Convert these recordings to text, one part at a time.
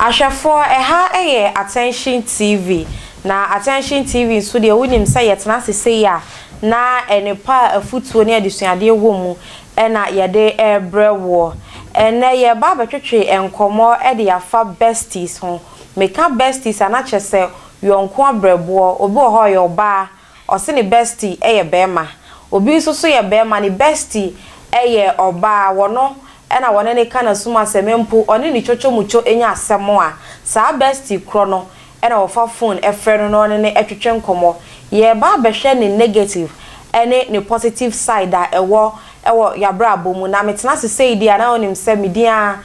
Ahwɛfoɔ, ɛha yɛ Attention TV, na Attention TV nso deɛ wonim sɛ yɛtena ase sei a, na nnepa a afutuo ne adesuadeɛ wɔ mu na yɛde rebrɛ woɔ. Ɛnnɛ yɛreba abɛtwetwe nkɔmmɔ de afa besties ho. Meka besties a na kyerɛ sɛ yɔnko abrɛboɔ, obi wɔ hɔ a ɔyɛ ɔbaa, Ɔse ne bestie yɛ bɛɛma. Obi nso so yɛ bɛɛma ne bestie yɛ ɔbaa wɔno na wɔne no ka nasum asɛm mpo ɔne ne twotwo mutwo nya asɛm a saa bestie korɔ no na wɔfa phone frɛ no na ɔne no twetwe nkɔmɔ. Yɛreba abɛhwɛ ne negative ne ne positive side a ɛwɔ wɔ yabrabɔ mu na metena ase sei deɛ a na wonim sɛ me din ara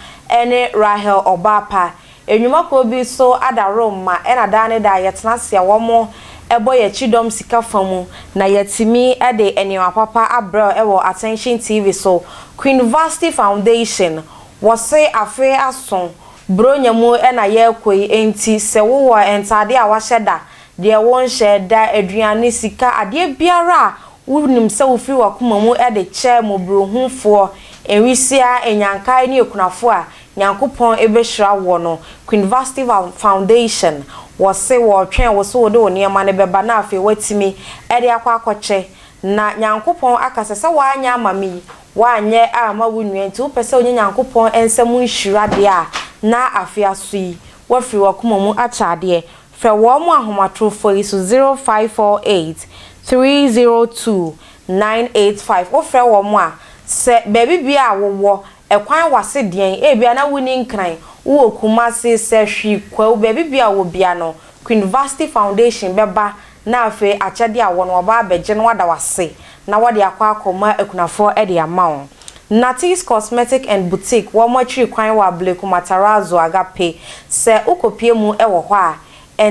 ne Rahel Ɔbaapa Nnwuma kuo bi so adaworoma na daa ne daa yɛtena ase a wɔbɔ yɛn kyidɔm sika fa mu na yɛatumi de nneɛma papa abrɛ wo wɔ Attention TV so. Queen Vasti Foundation, wɔse afe aso, Buronya mu na yɛrekɔ yi enti sɛ wowɔ ntaadeɛ a wahyɛ da, deɛ wonhyɛɛ da, aduane, sika, adeɛ biara a wonim sɛ wofiri w'akoma mu de kyɛ mmɔborɔhunufoɔ, nwisiaa, nnyankae ne akunafoɔ a, Nyankopɔn bɛhyira woɔ no, Queen Vasti Foundation, wɔse wɔretwɛn wo sɛ wode wo nneɛma no bɛba na afei woatumi de akɔ akɔkyɛ. Na Nyankopɔn aka sɛ, sɛ woanyɛ ama me yi, woanyɛ amma wo nua nti, wopɛ sɛ wonya Nyankopɔn nsa mu nhyira deɛ a, na afei aso yi, woafiri w'akoma mu akyɛ adeɛ. Frɛ wɔn ahomatorofoɔ yi so, 0548 302 985. Wofrɛ wɔn a, sɛ baabi biara a wowɔ, Ɛkwan wase deɛn? Ebia na wonni Nkran, wowɔ Kumasi, Sɛhwi, Kwawu, baabi biara a wowɔ biara no, Queen Vasti Foundation bɛba na afei akyɛdeɛ a wowɔ no wɔaba abɛgye na wɔada wo ase na wɔde akɔ akɔma akunafoɔ de ama wo. Natis Cosmetic and Boutique, wɔn akyiri kwan wɔ Ablekuma Matarazzo Agape. Sɛ wokɔpue mu wɔ hɔ a,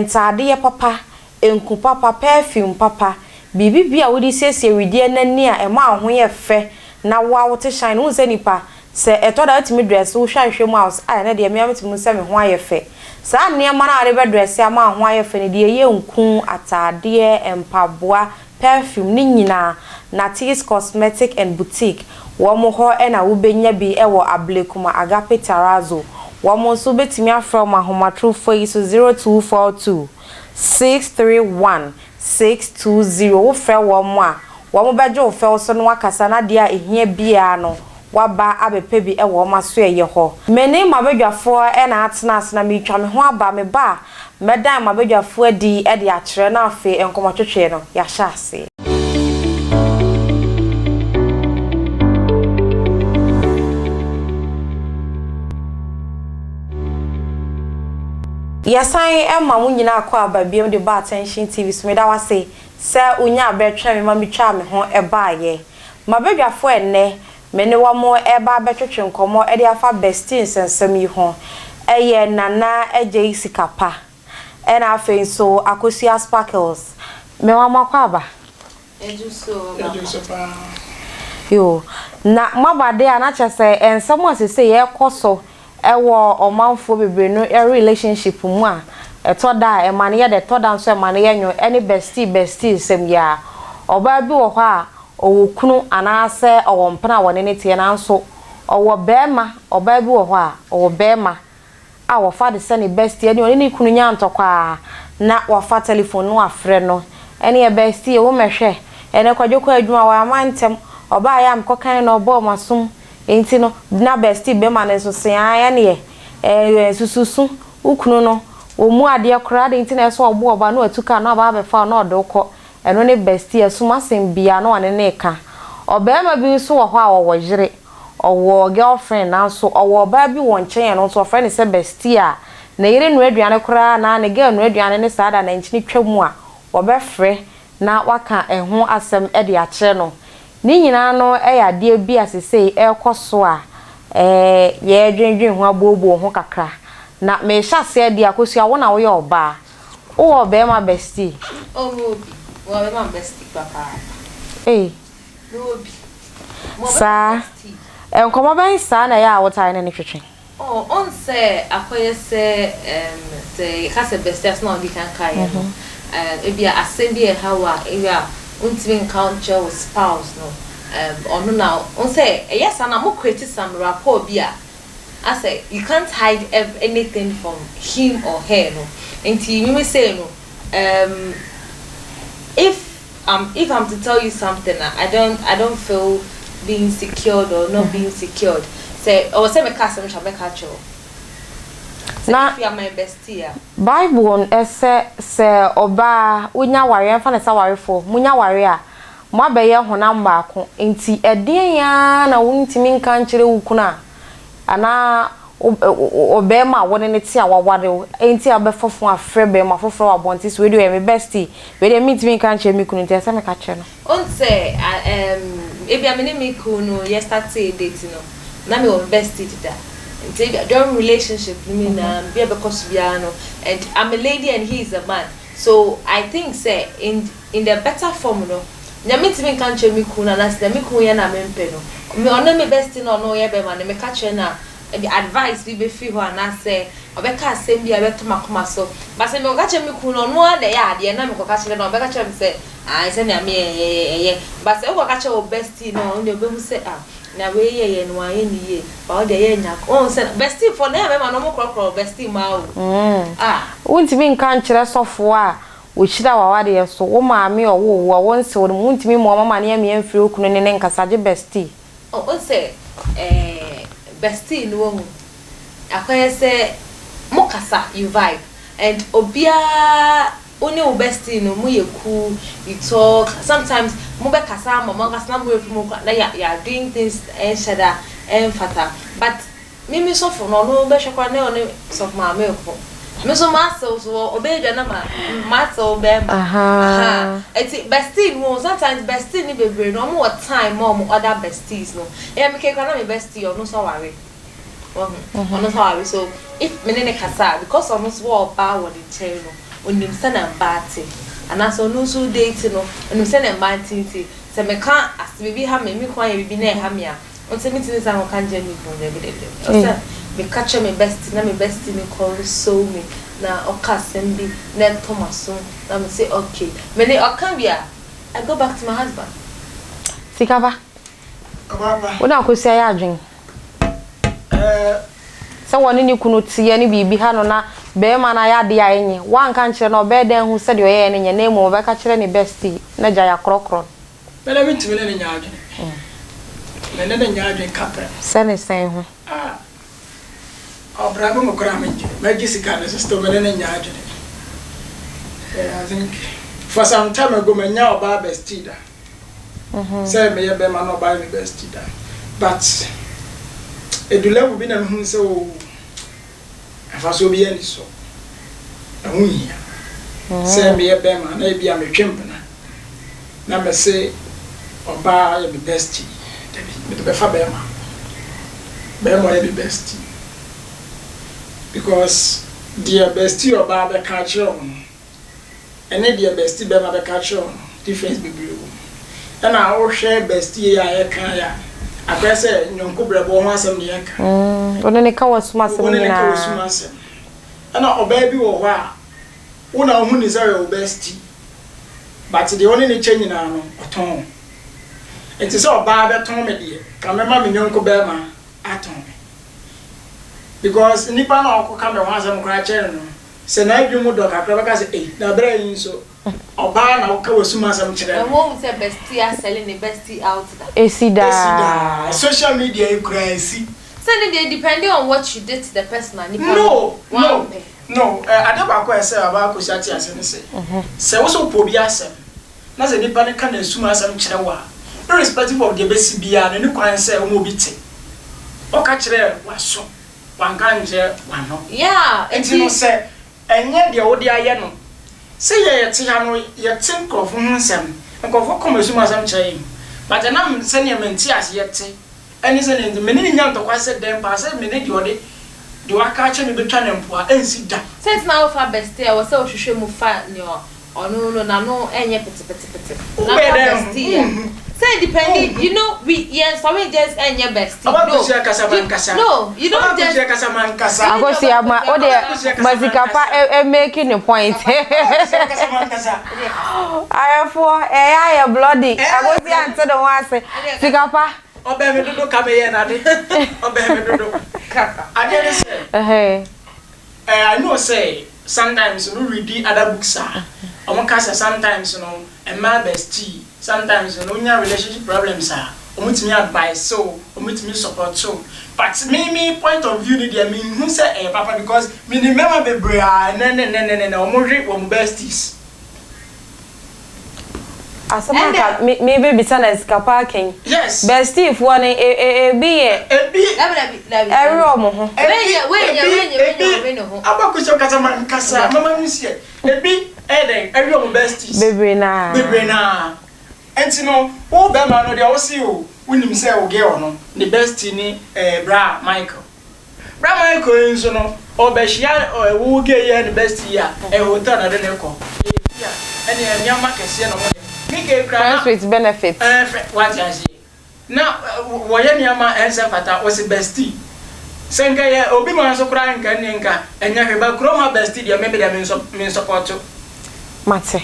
ntaadeɛ papa, Nku papa, perfume papa, biribi bi a wode siesie wedeɛ no ani a ɛma wo ho yɛ fɛ na wo ara wote shine. Wohu sɛ nipa, sɛ ɛtɔ da a wotumi drɛse, wohwɛ ahwehwɛ mu a wo sɛ ah ɛnnɛ deɛ me ara metumi hu sɛ me ho ayɛ fɛ. Saa nneɛma no a wode bɛdrɛse ama wo ho ayɛ fɛ no, deɛ ɛyɛ nku, ataadeɛ, mpaboa, perfume, ne nyinaa, Natees Cosmetic and Boutique, wɔn hɔ na wobɛnya bi wɔ Ablekuma Agape Terrazzo. Wɔn nso wobɛtumi afrɛ wɔn ahomatorofoɔ yi so 0242. 631 620 Wofrɛ wɔn a, wɔbɛgye wo fɛw so na wɔakasa na adeɛ a ɛhia biara no woaba abɛpɛ bi wɔ wɔn asoɛeɛ hɔ. Me ne m'abadwafoɔ na atena ase na meretwa me ho aba, meba a, mɛdan m'abadwafoɔ adi de akyerɛ na afei nkɔmmɔtwetwe no, yɛahyɛ aseɛ. Yɛsan ma mo nyinaa kɔ aba biom de ba Attention TV so. Meda wo ase sɛ wonyaa berɛ twɛn me ma metwaa me ho baeɛ. M'abadwafoɔ ɛnnɛ, me ne wɔn reba abɛtwetwe nkɔmmɔ de afa Bestie nsɛnsɛm yi ho. Ɛyɛ Nana Agyei Sikapa ɛna afei nso Akosua Sparkles. Mema mo akwaaba. Yoo, na moaba de a na kyerɛ sɛ nsɛm a seesei ɛrekɔ so wɔ ɔmanfoɔ bebree no relationship mu a, ɛtɔ da a ɛma no yɛ dɛ, ɛtɔ da nso a ɛma no yɛ nwo, ɛne bestie bestie nsɛm yi ara. Ɔbaa bi wɔ hɔ a, ɔwɔ kunu anaasɛ ɔwɔ mpena a wɔne no teɛ nanso ɔwɔ barima, ɔbaa bi wɔ hɔ a, ɔwɔ barima a wɔfa de sɛ ne bestie ɛne ɔne ne kunu nya ntɔkwa a na wafa telephone no afrɛ no ɛneɛ bestie wo mɛhwɛ ɛnɛ Kwadwo kɔɔ adwuma wamma ntɛm ɔbaeɛ a mekɔkae no ɔbɔɔ m'asom nti no na bestie bɛma no nso se ae ɛneɛ ɛɛ sususu wo kunu no ɔmmu adeɛ koraa adɛn nti na ɛsɛ sɛ ɔbo ɔba na watu car na waba abɛfa wo na ɔde wo kɔ ɛno ne bestie asum asɛm biara na ɔne no reka ɔbarima bi nso wɔ hɔ a ɔwɔ yere Ɔwɔ girlfriend nanso ɔwɔ ɔbaa bi wɔ nkyɛn ɛno nso ɔfrɛ no sɛ bestie a ne yere noa aduane koraa anaa ne girl noa aduane ne saa da nankyini twa mu a wɔbɛfrɛ na waka ɛho asɛm de akyerɛ no. Ne nyinaa no yɛ adeɛ bi a sesei ɛrekɔ so a yɛredwendwen ho abooboo ho kakra. Na merehyɛ aseɛ deɛ Akosua wo na woyɛ ɔbaa, wowɔ ɔbarima bestie? Oh mewɔ bi, mewɔ ɔbarima bestie papaapa. Ei. Saa. Nkɔmmɔ bɛn saa na ɛyɛ a wotaa ne no twetwe? Oh, wohu sɛ akɔyɛ sɛ ɛɛm, sɛ yɛka sɛ bestie asɛm a wodi kan kaeɛ no, ɛɛm, ebia asɛm bi a ɛha wo a, ebia wontumi nka nkyerɛ wo spouse no, ɛɛm, ɔno na, wohu sɛ ɛyɛ saa na mo create some rapport bi a. Asɛ you can't hide anything from him or her no. Nti me me sei no um if I'm if I'm to tell you something a I don't I don't feel being secured or not being secured. Sɛ ɔwɔ sɛ meka asɛm kyerɛ wo a mɛka akyerɛ wo. Sɛ Na if you are my bestie a. Bible sɛ sɛ ɔbaa wonya aware yɛmfa no sɛ awarefoɔ monya aware a moabɛyɛ honam baako nti ɛdeɛn ara na wontumi nka nkyerɛ wo kunu a anaa ɔbarima a wo ne no te a waware wo nti a wobɛfa fon afrɛ barima foforɔ wɔ abɔnten sɛ wei deɛ ɔyɛ me bestie wei deɛ mentumi nka nkyerɛ me kunu nti ɛsɛ sɛ meka kyerɛ no. Wohu sɛ erm ebia me ne me kunu no yɛ startee date no na mewɔ me bestie deda nti ebia during relationship no mu nyinaa biribi a ɛbɛkɔ so biara no and I'm a lady and he is a man so I think sɛ in in the better form no nea mentumi nka nkyerɛ me kunu no anaasɛ nea me kunu yɛ no a mempɛ no me ɔno me bestie no a ɔno ɔyɛ bɛrima no meka kyerɛ no a ebia advice bi bɛfiri hɔ anaasɛ ɔbɛka asɛm bi a ɛbɛtɔ m'akoma so but sɛ mekɔka kyerɛ me kunu no ɔno ara na ɛyɛ adeɛ na mekɔka kyerɛ no a ɔbɛka kyerɛ me sɛ Ae sɛnea meyɛ yɛ yɛ ɛyɛ but sɛ wokɔ ka kyerɛ wo bestie no a ɔno deɛ ɔbɛhu sɛ ah nea wei yɛyɛ no wanyɛ no yie but wo deɛ yɛ nya wohu sɛ bestie foɔ no ɛyɛ a mɛma no ɔmo korɔkorɔ wo bestie mmaa o ah. Wontumi nka nkyerɛ sɔfoɔ a ɔhyira w'awadeɛ so, wo maame a ɔwoo wo a wonsew no, wontumi mmoa mo ama ne ammia mfiri wo kunu ne ne nkasa gye bestie. Oh wohu sɛ eh bestie no wahu akɔyɛ sɛ mo kasa you vibe and obiara Wo ne wo bestie no mo yɛ cool, you talk, sometimes mo bɛ kasa ama mo ankasa na mo werɛ fi mo ho koraa na you are doing things ɛnhyɛ da ɛnfata but me me sɔfo no ɔno bɛhwɛ koraa na ɔne sɔfo maame reko me nso m'asew so ɔbɛyɛ dwa na ma m'asew bɛɛma ahaa ɛti bestie no sometimes bestie no bebree no ɔmo wɔ time ma ɔmo other besties no ɛyɛ me kɛ koraa na me bestie ɔno nso aware. Wahu? Ɔno nso aware so if me ne no kasa a because ɔno nso wɔ ɔbaa wɔ ne nkyɛn no, onim sɛnea mmaa te. Anaasɛ ɔno nso date no, onim sɛnea mmaa te nti sɛ meka as biribi ha me, me kunu ayɛ biribi na ɛha me a, ɔno sɛ mentumi nsan nkɔka nkyerɛ me kunu, dabi dabi dabi. Ɛwɔ sɛ meka kyerɛ me bestie na me bestie no console me na ɔka asɛm bi na ɛtɔ m'asom na mese okay. Me ne ɔka wie a, I go back to my husband. Sikapa, wo ne Akosua yɛ adwene? Sɛ wɔne ne kunu teɛ ne biribi ha no na barima no ayɛ adeɛ a ɛnyɛ, woanka ankyerɛ no a, ɔbɛyɛ dɛn ahu sɛ deɛ ɔyɛeɛ no nyɛ na mmom ɔbɛka kyerɛ ne bestie na gyae akorɔkorɔ no? Me deɛ mentumi ne no nyɛ adwene. Me ne no nyɛ adwene kaprɛ. Sɛ ne sɛn ho? Ah, ɔbra bi mu koraa mengye. Mɛgye sika no so still me ne no nyɛ adwene. I think for some time ago manya ɔbaa bestie da. sɛ meyɛ bɛrima na ɔbaa yɛ me bestie da but edu level bi na mehu sɛ o mfasoɔ bi ani so ɛho nhia sɛ meyɛ bɛrima na ebi a metwe mpena na mese ɔbaa yɛ me bestie dabi mede bɛfa bɛrima bɛrima ɔyɛ me bestie because deɛ bestie ɔbaa bɛka akyerɛ wo no ɛne deɛ bestie bɛrima bɛka akyerɛ wo no difference bebree wɔ mu. Ɛna wohwɛ bestie yi a yɛka yi a, akɔyɛ sɛ nyɔnko brɛboɔ ho asɛm na yɛka. Mm, wo ne ne ka w'asum asɛm nyinaa. Wo ne ne ka w'asum asɛm. Ɛna ɔbaa bi wɔ hɔ a, wo na wohu ne sɛ ɔyɛ wo bestie, but deɛ wo ne ne kyɛ nyinaa no, ɔtɔn wo. Nti sɛ ɔbaa bɛtɔn me deɛ, ka mɛma me nyɔnko bɛrima atɔn me. Because nipa no a ɔkɔka me ho asɛm koraa kyerɛ no no, Sɛ n'adwene mu dɔ kakra ɔbɛka sɛ, Ei, na berɛ yi nso, ɔbaa na woka w'asum asɛm kyerɛ no. Ɛwɔ mu sɛ bestie asɛle ne bestie out da. Esi daa. Esi daa. Social media yi koraa esi. Sɛ ne deɛ depending on what you did to the person a nipa no No, no, wampɛ. no. Eh, adeɛ baako a ɛsɛ sɛ Abaa Akosua te ase ne sɛ, sɛ wo sɛ wopɛ obi asɛm, na sɛ nipa no ka n'asum asɛm kyerɛ wo a, irrespective of deɛ ɛbɛsi biara no, ɛni kwan sɛ woma obi te. Ɔka kyerɛɛ w'aso. Wanka ankyerɛ w'ano. Yeah, Nti no sɛ ɛnyɛ deɛ wode ayɛ no. Sɛ yɛ yɛte ha no yɛte nkorɔfo ho nsɛm, nkorɔfo ka wɔn asum asɛm kyerɛ yɛn but ɛnam sɛdeɛ me nteaseɛ te ɛne sɛdeɛ nti me ne no nya ntɔkwa sɛ dɛn paa sɛ me ne deɛ ɔde deɛ waka akyerɛ me bɛtwa no mpoa ɛnsi da. Sɛ nti na wofa bestie a ɛwɔ sɛ wohwehwɛ mu fa nea Ɔno no n'ano nyɛ petepetepete. Na Wobɛyɛ ɔba dɛn ahu? bestie a. Wonhu. Sɛ depending Wonhu. you know we yɛn sɔre just ɛnyɛ bestie Ɔba no Akosua kasa you mankasa. no you Ɔba don't just. Akosua kasa mankasa. Akosua ma wo Ɔba deɛ Akosua ma kasa sika pa mankasa. ɛ make ne point. Ɔba Akosua kasa mankasa. Ayɛfoɔ ɛyɛ ayɛ bloody. Ɛyɛ Akosua bloody. nte ne ho ase. Sika pa. Ɔbɛn me dodo ka meyɛ n'ade. Ɔbɛn me dodo. Adeɛ ne sɛ, I know sɛ sometimes no read other books a, ɔmo ka sɛ sometimes no mmaa bestie, sometimes no wonya relationship problems a, ɔmo tumi advice wo, ɔmo tumi support wo. But me point of view ni deɛ, menhu sɛ ɛyɛ papa because menim mmarima bebree a ɛnɛ ne nɛ ne nɛ ɔmo hwe wɔn besties. Asɛm aka me bebisa na sika pa aken. Yes. Bestiefoɔ no ebi yɛ Ebi Dabi, dabi, dabi. ɛwerɛ ɔmo ho. Ebi Wɛnyɛ, ebi wɛnyɛ, wɛnyɛ, ebi wɛnyɛ ho. Abakosi ɔkasa ma nkasa mama mi nsiɛ ebi ɛyɛ dɛ ɛwi ɔmo besties. Bebree naa. Bebree naa. Nti no wo bɛrima no deɛ, ɔsi o, wonim sɛ wo girl no ne bestie ne bra Michael. Bra Michael yi nso no, ɔbɛhyia wo girl yi ne bestie yi a, ɛyɛ hotel na de ne kɔ, ɛyɛ fie a, ɛne nneɛma kɛseɛ na ɔmo yɛ me girl kura na Friends with benefits. Fɛ wate aseɛ na wɔyɛ nneɛma ɛnsɛ fata, wɔsi bestie sɛ nka yɛ obi ma nso koraa nka ne nka ɛnyɛ hwɛ ba kurom ha. Bestie deɛ, me deɛ, me nsɔpɔto. Mate.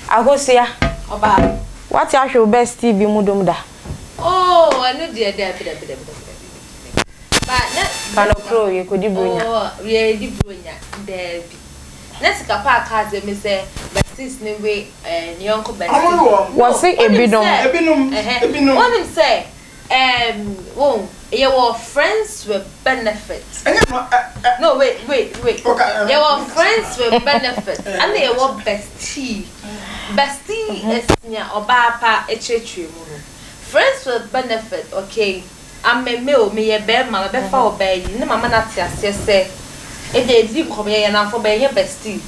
Akosua. Ɔbaa. Wate ahwɛ wo bestie bi mu dom da? Oh, ɛno deɛ, dabi, dabi, dabi, dabi, dabi. Ba na Kanokoro yɛkɔdi buronya. Oh, yɛdi buronya, daabi. Na sika pa aka asɛm mi sɛ besties ne we ne yɔnko bestie. Ɔmo ne wɔn. Wɔse ebinom. Ebinom, ebinom. Wonim sɛ wɔn yɛwɔ friends with benefit. Ɛnyɛ no ɛ ɛ. No, wait, wait, wait. Okay, yɛwɔ friends with benefit ɛna yɛwɔ bestie. Bestie is nea ɔbaa pa akyerɛkyerɛ mu no. Friends with benefit, okay, ameme o, meyɛ bɛrima, mɛbɛfa ɔbaa yi ne mama no ate aseɛ sɛ ɛdi edi nkɔmɔ, yɛyɛ namfo, bɛyɛ bestie,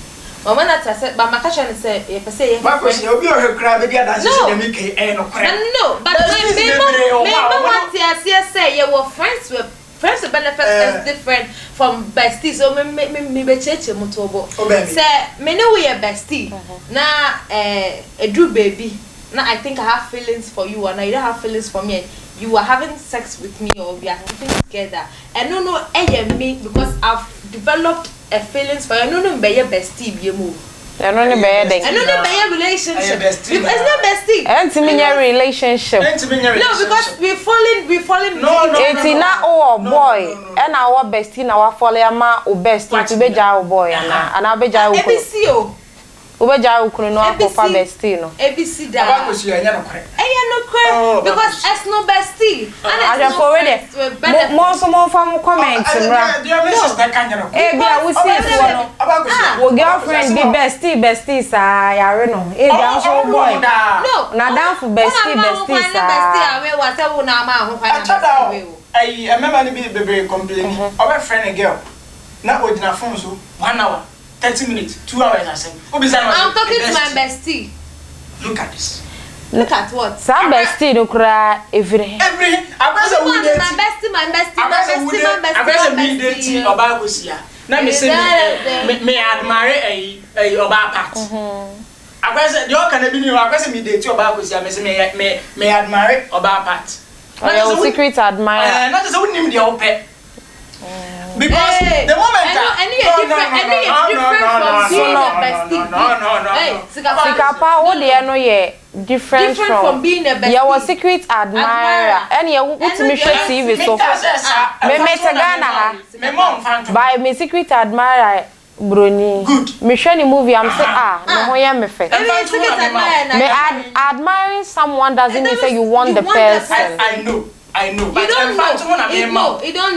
mama no ate aseɛ ba maka kyerɛ no sɛ yɛpɛ sɛ yɛyɛ Bakosi obi a ɔhwɛ koraa bɛdi adanse sɛ deɛ meka yi ɛyɛ nokorɛ. No, but Besties me bebree wɔ hɔ a me ma wɔn wate aseɛ sɛ yɛwɔ friends with benefits is different from bestie, so me bɛkyerɛkyerɛ mu to bo. Oh, baby. Sɛ me ne wo yɛ bestie na eduru baabi na I think I have feelings for you and you don't have feelings for me and you are having sex with me or we are sleeping together, ɛno no ɛyɛ me because I've developed a feelings for you. Ɛno no mbɛyɛ bestie bie mu o. Ɛno ne bɛyɛ dɛn? Ɛno no bɛyɛ relationship. Ɛyɛ bestie. Because it's not bestie. Ɛntumi nyɛ relationship. Ɛntumi nyɛ No, because relationship. we falling No. Eti na wowɔ No, boy no. ɛna wowɔ bestie na wafall ama wo bestie, nti wobɛgyaa wo boy anaa wobɛgyaa wo Ebi kunu? si o. Wobɛgyaa wo kunu no Ebi akɔfa si. bestie no? Ebi si daa. Abakosi ɛnyɛ nokorɛ. Ɛyɛ nokorɛ. Oh, because ɛsno bestie ɛna ɛsno Ahwɛfo wei friends with deɛ, benefits. mo nso momfa mo comment mmra. Deɛ me sister ka nyɛ nokorɛ. Ebi a wosiifoɔ no, Abakosi. wo girlfriend bi bestie bestie saa yare no, ebi a nso wo boy No. n'adamfo bestie Wo bestie na ama ho kwan na saa. bestie awe wa sɛ wo na ama ho kwan na Ɛkyɛ da bestie o we o. Ɛyi mmarima no bi bebree complain, ɔbɛfrɛ ne girl na ogyina phone so 1 hour, 30 minutes, 2 hours, asɛm obisa no. I'm talking to my bestie. Look at this. Look at what? Saa bestie no koraa efiri? Every abɛsɛ wo My date bestie, my bestie, my abɛsɛ wo bestie, my date bestie, abɛsɛ my mi date bestie. ɔbaa kosia na mi sɛ mi admire ɛyi ɔbaa part abɛsɛ deɛ ɔka na bi ni hɔ, abɛsɛ mi date ɔbaa kosia, mi sɛ mi admire ɔbaa part. Ɔyɛ wo secret admirer. Ɛɛ, na kyerɛ sɛ wonim deɛ wopɛ because Hey, the moment ɛno yɛ different, ɛno yɛ different from being a bestie. No. Hey, sika Sikapa, wo deɛ no yɛ different, Different from being a bestie. Yɛwɔ secret admirer. Admirer. Ɛne yɛ wotumi hwɛ TV so. Me te Ghana ha. Me mɔ nfa nto. By me secret admirer broni. Good. Mehwɛ ne movie am say, ah, ne ho yɛ me fɛ. Ɛno secret admirer na Me admiring someone doesn't mean say you want You the want the person. I know, I know, but You don't nfa nto ho na know. me You ma. know, you don't.